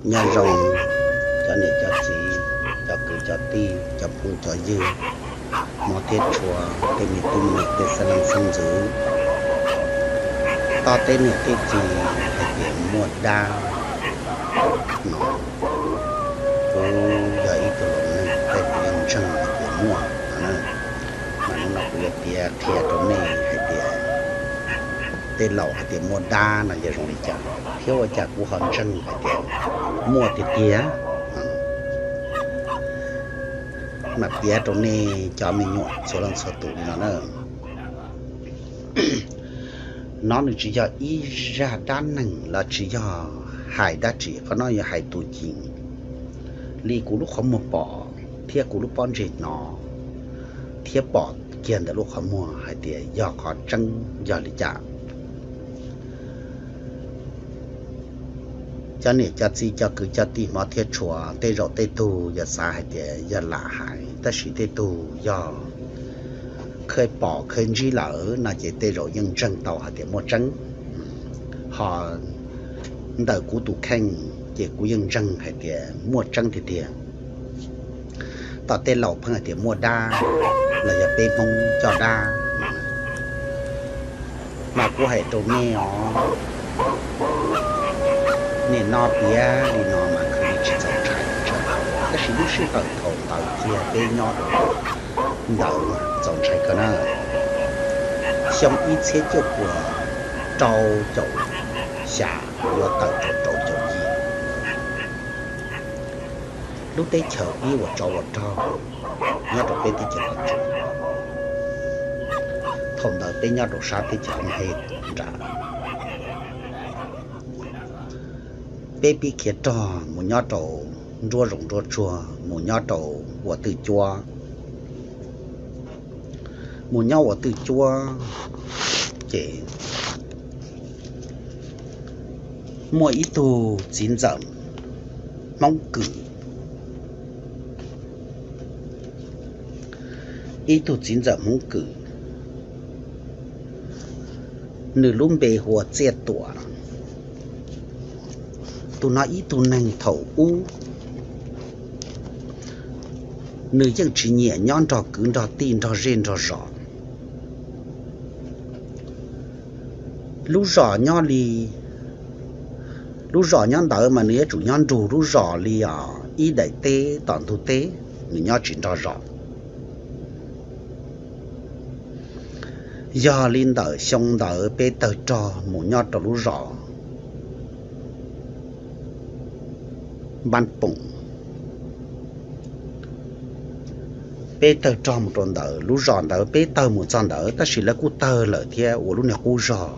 Nyob zoo cov niam cov txiv, cov kwv cov tij, cov phooj cov ywg, hmov thiab tshua, tej me tub me nyuam, tej xeeb leej xeeb ntxwv. Toj teb niam teb txiv hais tias muaj dab no, kuv yog ib tug laus neeg tej kuv yeej ntseeg hais tias muaj no na. Mas hnub no kuv yuav piav qhia rau nej hais tias tej laus hais tias muaj dab no yog zoo li cas, thiab ua cas kuv ho ntseeg hais tias muaj tiag tiag. Mas piav rau nej cov me nyuam txhua leej txhua tus li no na. No nws tsis yog ib zaj dab neeg los tsis yog hais dab tsi, qhov no yog hais tus ceem li kuv lub qhov muag pom thiab kuv lub pob ntseg hnov thiab pom kiag ntawm lub qhov muag hais tias yog qhov tseeb yog li cas. Cov niam cov txiv cov kwv cov tij hmov thiab tshua, tej zaum tej tug yog xav hais tias yog lam hais, tab sis tej tug yog kheev pom kheev ntsib lawm no ces tej zaum yeej ntseeg tau hais tias muaj tseeb. Ho ntawm kuv tus kheej ces kuv yeej ntseeg hais tias muaj tseeb tiag tiag. Tau tej laus pheej hais tias muaj dab los yog peb Hmoob coj dab no. Mas kuv hais rau nej os, nim no piav li no mas khwv li tsis txaus ntshai, tab sis lub sij hawm thaum ntawd kiag peb nyob rau ntawd txaus ntshai kawg na. Xyoo ib txhiab cuaj puas rau caum xya yuav tawm rau rau caum yim, lub teb chaws ib uas tsov uas rog nyob rau peb teb chaws Nplog. Thaum ntawd peb nyob rau sab teb chaws Hoob Hej nram, peb pib khiav rog mus nyob rau nruab zoov nruab tsuag, mus nyob rau ua twj cuab. Mus nyob ua twj cuab ces muaj ib tug txiv ntxawm Hmoob Kws, ib tug txiv ntxawm Hmoob Kws, nws lub npe hu ua Txiaj Tuam. Tus no ib tug neeg thaum ub, nws yeej tsis nyiam nyob nrog kwv nrog tij nrog zej nrog zos. Lub zos nyob li, lub zos nyob ntawd mas nws yuav tsum nyob nrug lub zos li os ib daim teb tom ntug teb, nws nyob tsis nrog zos. Yog li ntawm xyoo ntawd peb tawg rog mus nyob rau lub zos Npab Poom. Peb tawg rog mus rau ntawd, lub zos ntawd peb tawg mus txog ntawd tab sis lawv kuj tawg lawm thiab ua lub niag qub zog.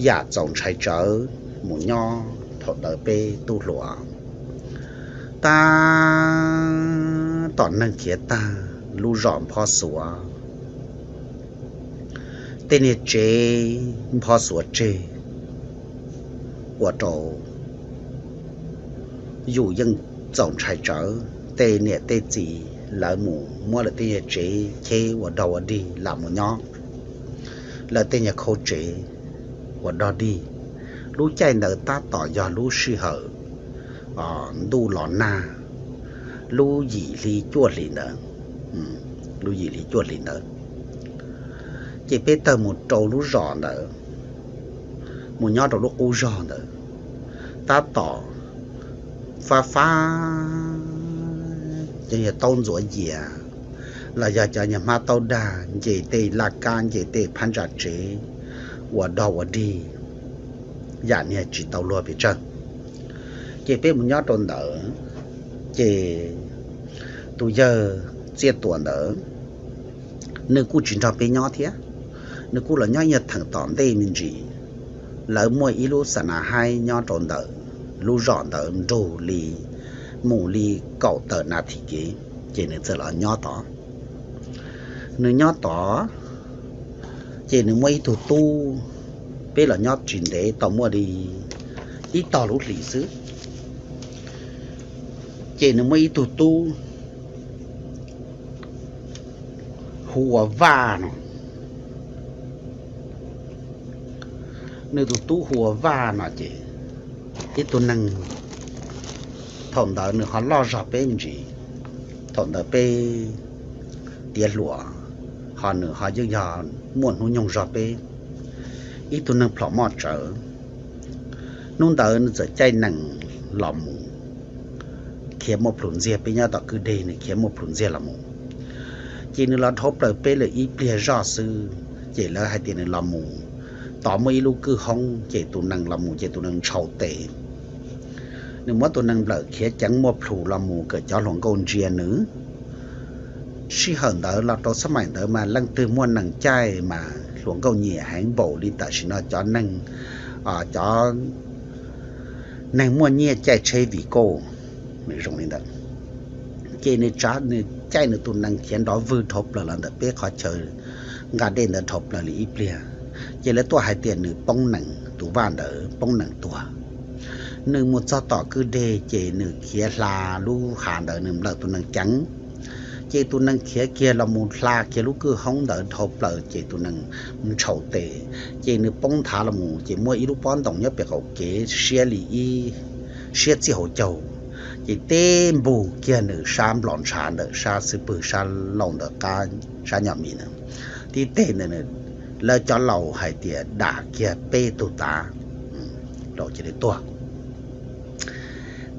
Yam txaus ntshai tsawv mus nyob thaum ntawd peb tub hluas tab tom neeg khiav tag, lub zos nphob xuav, tej niag tsev nphob xuav tseg, ua rau yus yeej txaus ntshai tsawv. Tej niam tej txiv lawv mus muab lawv tej niag tsev cheb ua dog ua dig lam mus nyob, lawv tej niag khau tsev ua dog dig. Lub caij ntawd tab tom yog lub sij hawm ntuj los nag, lub yim hli cuaj hlis ntawd, lub yim hli cuaj hlis ntawd, ces peb tawg mus rau lub zos ntawd, mus nyob rau lub qub zog ntawd, tab tom fab fab cov niag taub ntxuav yias los yog cov niag hmab taub dag, nce tej laj kab nce tej phab ntsa tsev ua dog ua dig, yam niag tsis tau luag pes tsawg. Ces peb mus nyob rau ntawd, ces tus yawg Txiaj Tuam ntawd, nws kuj tsis nrog peb nyob thiab, nws kuj los nyob ib nyuag theem tom ntej me ntsis. Lawv muaj ib lub xa na haib nyob rau ntawm lub zos ntawd nrug li, mus li kaum tawm nas this kev, ces nws txawm los nyob tod. Nws nyob tod, ces nws muaj ib tug tub, peb los nyob tsis ntev tau muaj li ib tog lub hlis xwb, ces nws muaj ib tug tub hu ua Vaj no. Nws tus tub hu ua Vaj no ces ib tug neeg Thaum ntawd nws ho loj zog peb me ntsis, thaum ntawd peb tiav hluas, ho nws ho yeej yog muaj hnub nyoog zog peb, ib tug neeg plhom moj tsawv. Hnub ntawd nws txawm caij nees los mus khiav muaj plhus ntxiag, peb nyob tom kwj deg, nws khiav muaj plhus ntxiag los mus. Ces nws los dhau plaws peb lawm ib pliag zoj xwb ces lawv hais tias nws los mus tod muaj ib lub kwj hoob, ces tus nees los mus ces tus nees ntshau tes. Nws muab tus nees nplawm khiav ceev muaj plhus los mus kom cov hluas nkauj ntsia nws. Sij hawm ntawd los rau xab maim ntawd mas leej twg muaj nees caij mas hluas nkauj nyiam heev npaum li tam sim no cov neeg, cov neeg muaj nyiaj caij tsheb vim kauj, nws zoo li ntawd. Ces nws tsav, nws caij nws tus nees khiav nrov vwg dhau plaws los ntawm peb qhov chaw nqa dej ntawd dhau plaws li ib pliag, ces lawv tuaj hais tias nws poob nees, tus vaj ntawd poob nees tuag. Nws mus txog tom kwj deg ces nws khiav hla lub hav ntawd, nws nplawm tus nees ceev, ces tus nees khiav kiag los mus hla kiag lub kwj hoob ntawd dhau plaws ces tus nees ntshau tes, ces nws poob nthav los mus ces muaj ib lub pob ntoos nyob pem qaum kev siab li ib, siab txij hauv caug, ces teb npug kiag nws sab nplom ntshav ntawm sab xub pwg sab laug ntawm qab sab nyom mis na. Tib teg ntawd lawv cov laus hais tias dam kiag peb tug tav, laus cia li tuag.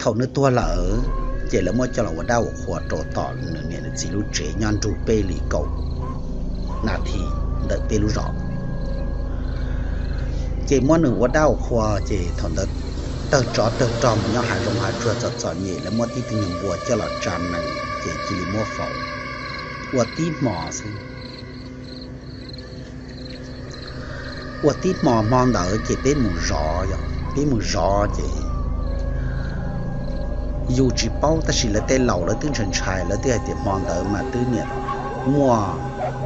Thaum nws tuag lawm, ces lawv muab coj los ua dab ua qhua rau tom nws niam nws txiv lub tsev nyob nrug peb li kaum nas this ntawm peb lub zos. Ces muab nws ua dab ua qhua, ces thaum ntawd tawg tsov tawg rog mus nyob hav zoov hav tsuag txom txom nyem, lawv muab tib tug nyuag npua coj los tsa nees ces cia li muab faus ua tib hmo xwb. Ua tib hmo, hmo ntawd ces peb mus zov, peb mus zov ces yus tsis paub tab sis lawv tej laus lawv twb ntshai ntshai, lawv twb hais tias hmo ntawd mas twb niam muaj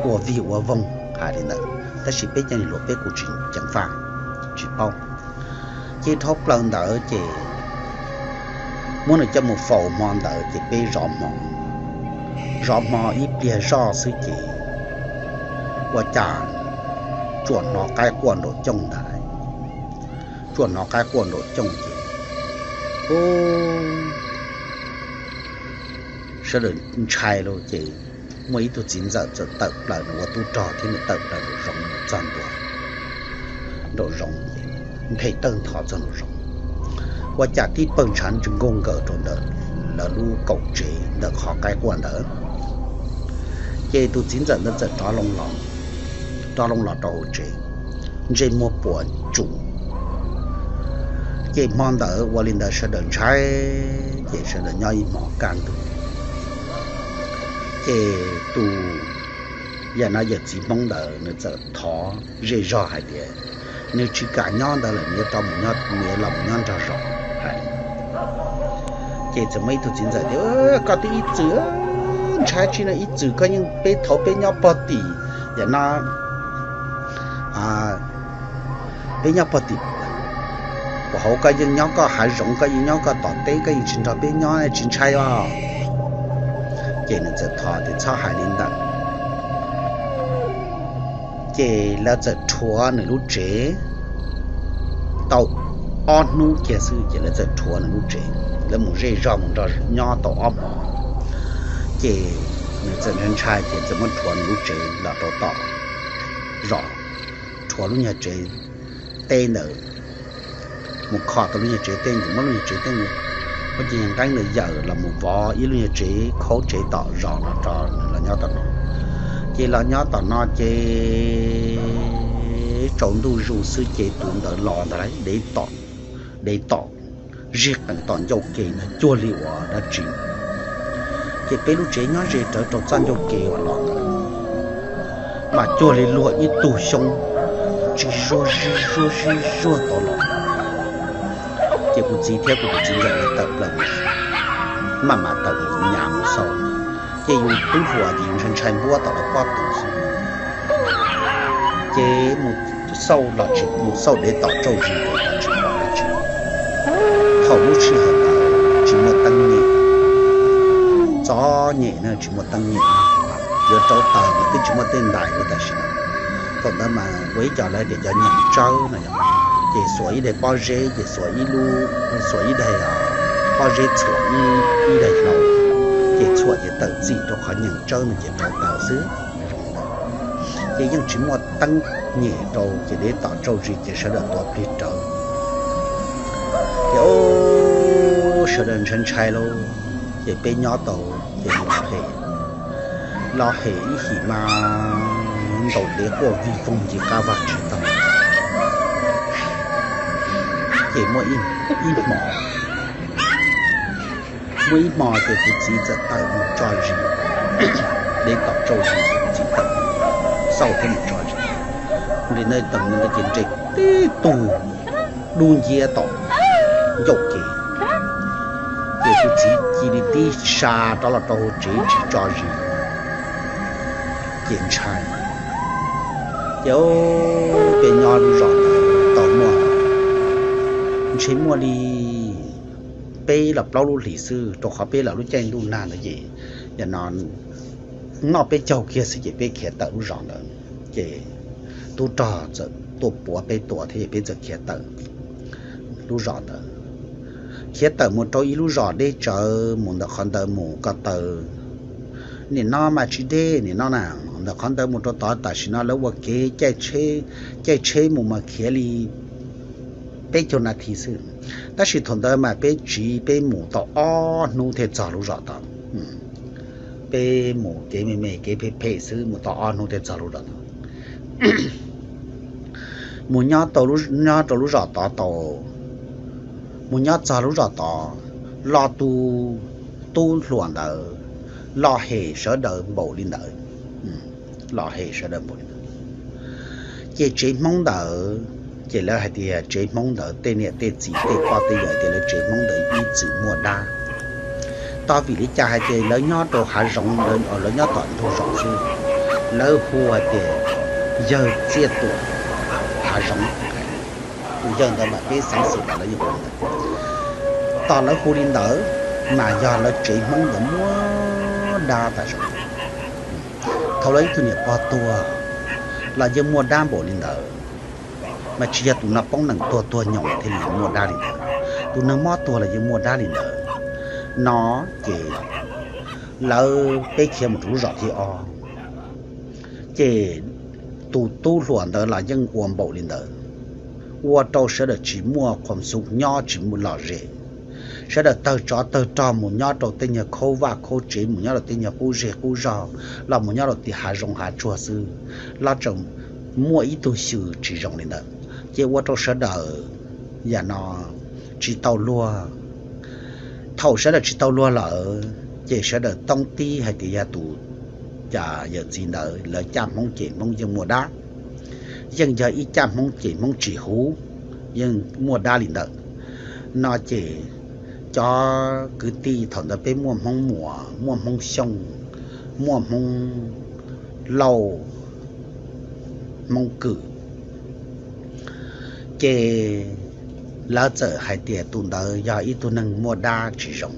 ua vig ua voog hais li ntawd, tab sis peb cov niag hluas peb kuj tsis ceev faj, tsis paub. Ces dhau plaws ntawd ces muab nws coj mus faus hmo ntawd ces peb zov hmo, zov hmo ib pliag zoj xwb ces ua cas tsuam hnov qaib quaj nraum cooj ntag. Tsuam hnov qaib quaj nraum cooj ces sawv daws ntshai lauj, ces muaj ib tug txiv ntxawm txawm tawm plaws, nws ua tub rog thiab nws tawm plaws nraum zoov mus txog ntua nraum zoov, nphe tawg ntho txog nraum zoov, ua cas tib pawg ntshav ntws nkaug nkaws rau ntawm lawv lub kaum tsev ntawm qhov qaib quaj ntawd. Ces tus txiv ntxawm ntawd txawm rov loo los, rov loo los rau hauv tsev, ntsej muag puas tsuaj. Ces hmo ntawd ua li ntawd sawv daws ntshai, ces sawv daws nyob ib hmos kaj ntug. Ces tus, yam no yawm txiv Hmoob ntawd nws txawm thov zej zog hais tias nws tsis kam nyob ntawd lawm, nws yuav rov mus nyob, nws yuav los mus nyob nrog zos hais. Ces txawm muaj ib tug txiv ntxawm tias, koj twb ib txwm ntshai tsis no, ib txwm koj yeej, peb thaum peb nyob pog tim, yam no peb nyob pog tim, hauv koj yeej nyob koj hav zoov, koj yeej nyob koj tom teb, koj yeej tsis nrog peb nyob tsis ntshai os. Ces nws txawm thov tias txhob hais li ntawd. Ces lawv txawm rhuav nws lub tsev tau ob hnub kiag xwb ces lawv txawm rhuav nws lub tsev, lawv mus zej zog mus nrog nyob tau ob hmos. Ces nws txawm ntshai ntshai ces txawm muab rhuav nws lub tsev los rau tom zos, rhuav lub nyuag tsev teb ntawd, mus kho tau lub nyuag tsev teb ntawd, muab lub nyuag tsev teb ntawd, muab cov nyuag nqeeb ntawd yawm los mus vov ib lub nyuag tsev khaub tsev tom zos no rau nws los nyob tom no. Ces los nyob tom no ces tsaus ntuj zus xwb ces tus ntawd los ntag lauj, dev tom, dev tom zij qees tom ncauj ke ntag, cuag li uas dab tsi. Ces peb lub tsev nyob ze rawv rau txoj ncauj ke uas los ntawd, mas cuag li luag ib tug xyoob tsis zuag zij zuag zij zuag tau los. Ces kuv txiv thiab kuv tus txiv ntxawm lawv tawm plaws mus, maj mam tawm mus nyas mus xauj. Ces yus tub hluas ces yus ntshai ntshai npuab tom lawv pob tw xwb. Ces mus xauj los tsis, mus xauj dev tom tsaug zis rau los tsis pom dab tsi. Thaum lub sij hawm ntawd tsis muaj teeb nyem, txom nyem na, tsis muaj teeb nyem, yuav rauv taws mas twb tsis muaj tej ntais li tam sim no. Thaum ntawd mas ua ib co lawv tias cov nyeem tsawb no yom, ces xuas ib daim pob zeb ces xuas ib lub, xuas ib daim pob zeb txhuam ib daim hlau, ces txhuam ces tawm txim rau qhov nyees tsawb no ces rauv taws xwb. Ces yeej tsis muaj teeb nyem rau ces deb tom tsauj zis ces sawv daws tuav plig rawv. Ces sawv daws ntshai ntshai lauj, ces peb nyob tau ces los hem, los hem ib him mas ntaus dev quaj vij voog nce qab vag tsis tau. Ces muaj ib hmo, muaj ib hmo ces kuv txiv txawm tawm mus tso zis, deb tom tsauj zis, kuv txiv tawm xauj thiab mus tso zis. Nres ntawd tawm ntawd ces nres tib tug dub nciab tom ncauj kev. Ces kuv txiv cia li tib sa rov los rau hauv tsev tsis tso zis, ces ntshai. Ces peb nyob lub zos ntawd tau muaj, ntshe muaj li peb los plaub lub hlis xwb, rau qhov peb los lub caij ntuj nag ntawd ces yam no noj peb caug kiag xwb ces peb khiav tawm lub zos ntawd. Ces tub rog txawm tuaj puav peb tua thiab ces peb txawm khiav tawm lub zos ntawd. Khiav tawm mus rau ib lub zos deb tsawv, mus ntawm qhov ntawd mus ko taw. Nim no mas tsis deb, nim no na, ntawm qhov ntawd mus rau tod tam sim no lawv ua kev caij tsheb mus mas khiav li peb caug nas this xwb. Tab sis thaum ntawd mas peb tsiv peb mus tau ob hnub thiaj txog lub zos tod. Peb mus kev me me kev phem phem xwb, mus tau ob hnub thiaj txog lub zos tod. Mus nyob tau, nyob rau lub zos tod tau, mus nyob txog lub zos tod, los tus tub hluas ntawd los hem sawv daws npaum li ntawd, los hem sawv daws npaum li ntawd. Ces tsev Hmoob ntawd, ces lawv hais tias tsev Hmoob ntawd tej niam tej txiv tej poj tej yawm tias lawv tsev Hmoob ntawd ib txwm muaj dab. Tog vim li cas hais tias lawv nyob rau hav zoov, lawv nyob tom ntug zos xwb, lawv hu hais tias yawg Txiaj Tuam hav zoov. Tus yawg ntawd mas peb xeev xwm los lawv yeej hu li ntawd. Tos lawv hu li ntawd mas yog lawv tsev Hmoob ntawd muaj dab tas zog. Thaum lawv ib tug niam pog tuag los yeej muaj dab npaum li ntawd, mas tsis yog tus no poob nees tuag tuag nyoos thiaj li muaj dab li ntawd, tus neeg mob tuag los yeej muaj dab li ntawd. No ces lawv peb khiav mus rau lub zos thib ob, ces tus tub hluas ntawd los yeej ua npaum li ntawd, ua rau sawv daws tsis muaj qhuas xu nyob tsis muaj lom zem. Sawv daws tawg tsov tawg rog mus nyob rau tej nyuag khaub vaj khaub tsev, mus nyob rau tej nyuag qub zej qub zog, los mus nyob rau tim hav zoov hav tsuag xwb, los tseem muaj ib tug xyw tsis zoo li ntawd, ces ua rau sawv daws yam no tsis tau luag. Thaum sawv daws tsis tau luag lawm ces sawv daws toob tib hais tias yog tus, cas yawm txiv ntawd lawv caj Hmoob cem Hmoob yeej muaj dab, yeej yog ib caj Hmoob cem Hmoob tsis huv, yeej muaj dab li ntawd. No ces cov kwv tij thaum ntawd peb muaj Hmoob Muas, muaj Hmoob Xyooj, muaj Hmoob Lauj, Hmoob Kwm, ces lawv txawm hais tias tus ntawd yog ib tug neeg muaj dab tsis zoo.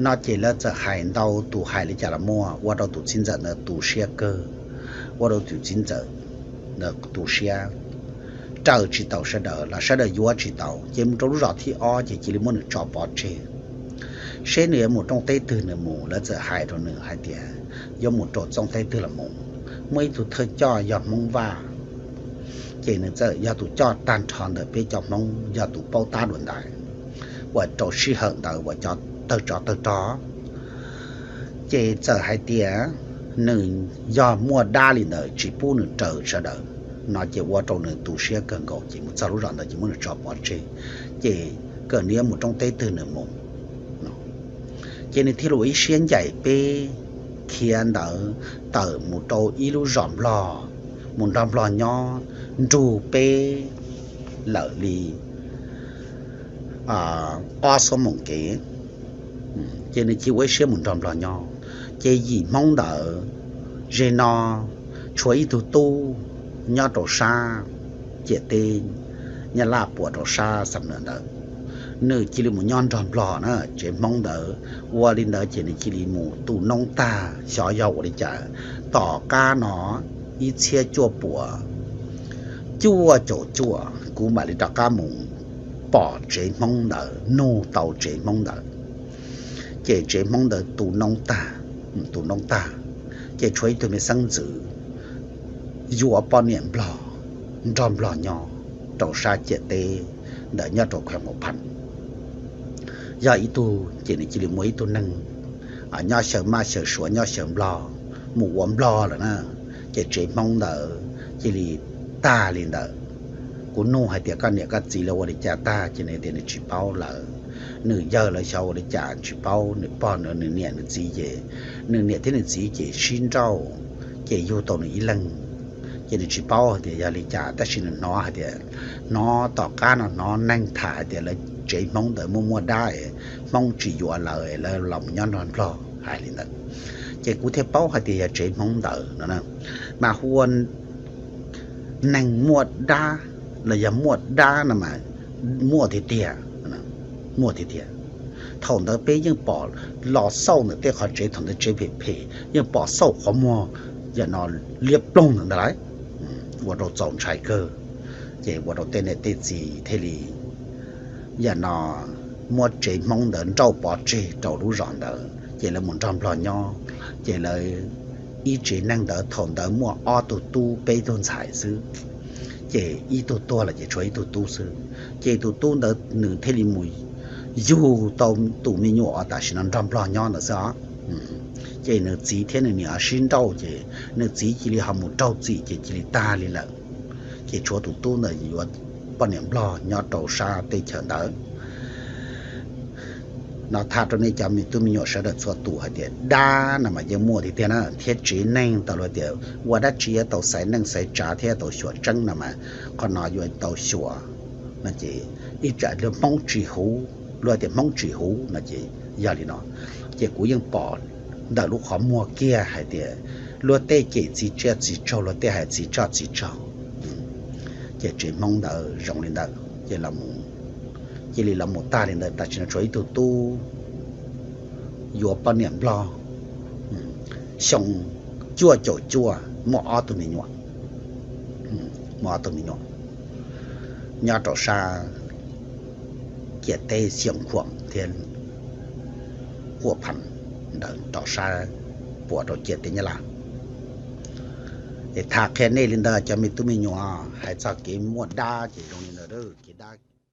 No ces lawv txawm hais ntau tus hais li cas los muaj, ua rau tus txiv ntxawm ntawd tu siab kawg, ua rau tus txiv ntxawm ntawd tu siab, raws tsis tau sawv daws los sawv daws yuav tsis tau, ces mus rau lub zos thib ob ces cia li muab nws tso pov tseg, seb nws yuav mus rooj teb twg nws mus. Lawv txawm hais rau nws hais tias yuav mus rau txooj teb twg los mus. Muaj ib tug thawj coj yog Hmoob Vaj, ces nws txawm yog tus coj tag nrho ntawm peb cov Hmoob, yog tus paub tab dua ntais uas rau sij hawm ntawd uas cov tawg tsov tawg rog, ces txawm hais tias nws yog muaj dab li ntawd tsis pub nws raws sawv daws. No ces ua rau nws tu siab kawg nkaus, ces mus txog lub zos ntawd ces muab nws tso pov tseg, ces kom nws yuav mus rooj teb twg nws mus. Ces nws thiaj li ua ib siab ncaim peb khiav ntawd tawm mus rau ib lub zos Nplog, mus nrog Nplog nyob nrug peb lawm li ob xuab moos kev. Ces nws cia li ua ib siab mus nrog Nplog nyob. Ces yim Hmoob ntawd, ze no tshuav ib tug tub nyob rau sab ciam teb Nyab Laj puas rau sab Xam Nuas ntawd, nws cia li mus nyob nrog Nplog na. Tsev Hmoob ntawd ua li ntawd ces nws cia li mus tu noob tag, xyov yog ua li cas, tom qab no ib txhiab cuaj puas cuaj caum cuaj kuv mam li rov qab mus pom tsev Hmoob ntawd, nug tau tsev Hmoob ntawd. Ces tsev Hmoob ntawd tu noob tag, tu noob tag, ces tshuav ib tug me xeeb ntxwv yuav poj niam Nplog, nrog Nplog nyob rau sab ciam teb ntawd nyob rau khuev Mus Phas. Yog ib tug ces nws cia li muaj ib tug neeg nyob xyaw mab xyaw suav nyob xyaw Nplog, mus ua Nplog lawm na, ces tsev Hmoob ntawd cia li tag li ntawd. Kuv nug hais tias koj niam koj txiv lawv ua li cas tag, ces nws tias nws tsis paub lawm. Nws yawg lawv xyov ua li cas tsis paub, nws pog nws niam nws txiv ces, nws niam thiab nws txiv ces sib nrauj, ces yug tau nws ib leeg. Ces nws tsis paub hais tias yog li cas, tab sis nws hnov hais tias, hnov tom qab no hnov neeg tham hais tias lawv tsev Hmoob ntawd muaj muaj dab es Hmoob tsis yuav lawv es lawv los nyob nrog Nplog hais li ntawd. Ces kuv thiaj paub hais tias yog tsev Hmoob ntawd no, mas hu ua neeg muaj dab los yog muaj dab no mas muaj tiag tiag, muaj tiag tiag. Thaum ntawd peb yeej pom los xauj ntawm tej qhov tsev, thaum ntawd tsev phem phem yeej pom xauj qhov muag, yam no liab ploog ntawd ntag lauj. Ua rau txaus ntshai kawg, ces ua rau tej niam tej txiv thiaj li yam no muab tsev Hmoob ntawd nrauj pov tseg rau lub zos ntawd, ces lawv mus nrog Nplog nyob. Ces lawv ib tsev neeg ntawd thaum ntawd muaj ob tug tub peb tug ntxhais xwb, ces ib tug tuag lawm ces tshuav ib tug tub xwb. Ces tus tub ntawd nws thiaj li mus yug tau tus me nyuam uas tam sim no nrog Nplog nyob ntawd xwb os. Ces nws txiv thiab nws niam sib nrauj, ces nws txiv cia li ho mus raug txim, ces cia li tag li lawm. Ces tshuav tus tub ntawd yuav poj niam Nplog nyob rau sab teb chaws ntawd. No tham rau nej cov me tub me nyuam sawv daws txhua tus hais tias dab no mas yeej muaj tiag tiag na, thiab tsev neeg tau luag tias ua dab tsi yuav tau xaiv neej xaiv tsav thiab tau xyuam tseeb no mas, qhov no yuav tau xyuas no ces ib tsam luag Hmoob tsis huv, luag tias Hmoob tsis huv no ces yog li no. Ces kuv yeej pom ntawm lub qhov muag kiag hais tias luag tej cem txiv tsiaj txiv tsaug, luag tej hais txiv tsaug txiv tsaug. Ces tsev Hmoob ntawd zoo li ntawd ces cia li los mus tag li ntawd, tam sim no tshuav ib tug tub yuav poj niam Nplog, xyoo cuaj caum cuaj muaj ob tug me nyuam, muaj ob tug me nyuam nyob rau sab ciam teb Xyooj Khuam thiab Huam Phas ntawd rau sab puas rau ciam teb Nyab Laj. Es tham qhia nej li ntawd cov me tub me nyuam, hais txog kev muaj dab ces zoo li ntawd, kev dab